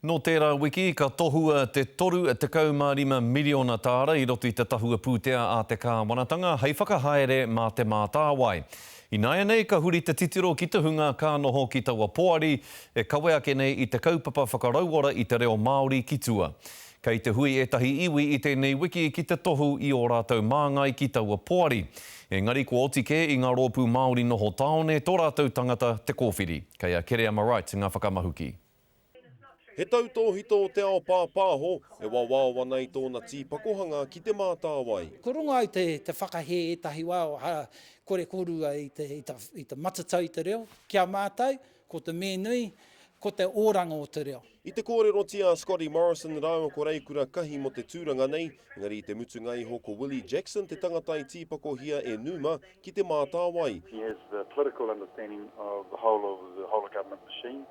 Nō tērā wiki ka tohua te 35 miriona tāra i roto i te tahua pūtea a te kāwanatanga hei whakahaere mā Te Mātāwai. Ināianei ka huri te titiro ki te hunga ka noho ki taua poari e kawe ake nei i te kaupapa whakarauora i te reo Māori ki tua. Kei te hui ētahi iwi i tēnei wiki ki te tohu i ō rātou māngai ki taua poari. Engari kua oti kē i ngā rōpū Māori noho tāone tō rātou tangata te kōwhiri. Kei a Kereama Wright ngā whakamahuki. He tautōhito o te ao pāpāho e wawao ana i tōna tīpakohanga ki Te Mātāwai. Ko rongo au te whakahē ētahi wā o ha kore korua i te matatau i te reo. Ki a mātou, ko te me nui, ko te oranga o te reo. I te kōrerotia a Scotty Morrison rāua ko Reikura Kahi mō te tūranga nei, engari i te mutunga iho ko Willie Jackson te tangata i tīpakohia e Numa ki Te Mātāwai. He has the political understanding of the whole of the whole of government machine.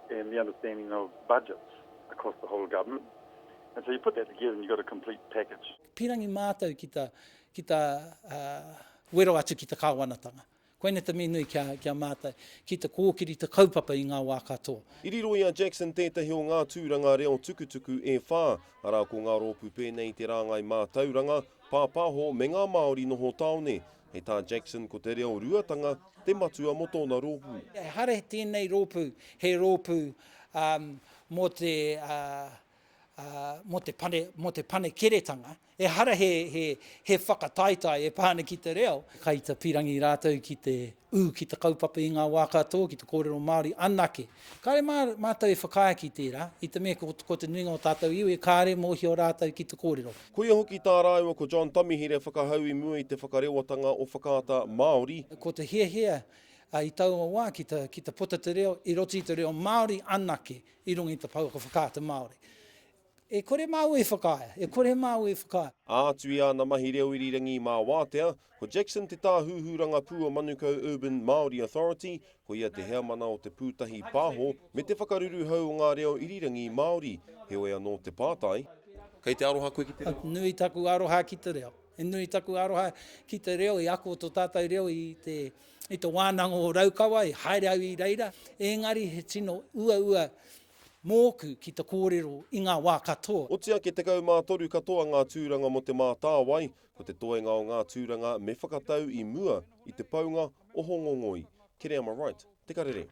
and the understanding of budgets across the whole of government. And so you put that together and you've got a complete package. Pirangi mātou ki ta, ki ta uh, wero atu ki te kāwanatanga. Koina te mea nui ki a, ki a mātou, ki te kōkiri te kaupapa i ngā wā katoa. I riro i a Jackson tētahi o ngā tūranga reo tukutuku e whā, arā ko ngā rōpū pēnei i te rāngai mātauranga, pāpāho me ngā Māori noho tāone. Hei tā Jackson ko te reo ruatanga te matua mō tōna rōpū. Ehara tēnei rōpū he rōpū mō te mō te pane, mō te panekeretanga, ehara he, he, he whakataetae e pā ana ki te reo. Kai te pirangi rātou ki te ū ki te kaupapa i ngā wā katoa, ki te kōrero Māori anake. Kāre mā, mātou e whakaae ki tērā, i te mea ko, ko te nuinga o tātou iwi, kāre mōhio rātou ki te kōrero. Koia hoki tā rāua ko John Tamihere whakahau i mua i te whakarewatanga o Whakaata Māori. Ko te hiahia i taua wā ki te, ki te puta te reo i roto i te reo Māori anake i runga i te pouaka whakaata Māori. E kore māua e whakaae, e kore māua e whakaae. Ā, atu i āna mahi reo irirangi mā Wātea, ko Jackson te tāhuhu rangapū o Manukau Urban Māori Authority, ko ia te heamana o te Pūtahi Pāho me te whakaruruhau o ngā reo irirangi Māori. Heoi anō te pātai. Kei te aroha koe ki te reo? Nui taku aroha ki te reo. He nui taku aroha ki te reo, i ako tō tātou reo i te, i te wānanga o Raukawa, i haere au i reira, engari he tino uaua mōku ki te kōrero i ngā wā katoa. Oti ake 13 katoa ngā tūranga mō Te Mātāwai, ko te toenga o ngā tūranga me whakatau i mua i te paunga o Hōngongoi. Kereama Wright, Te Karere.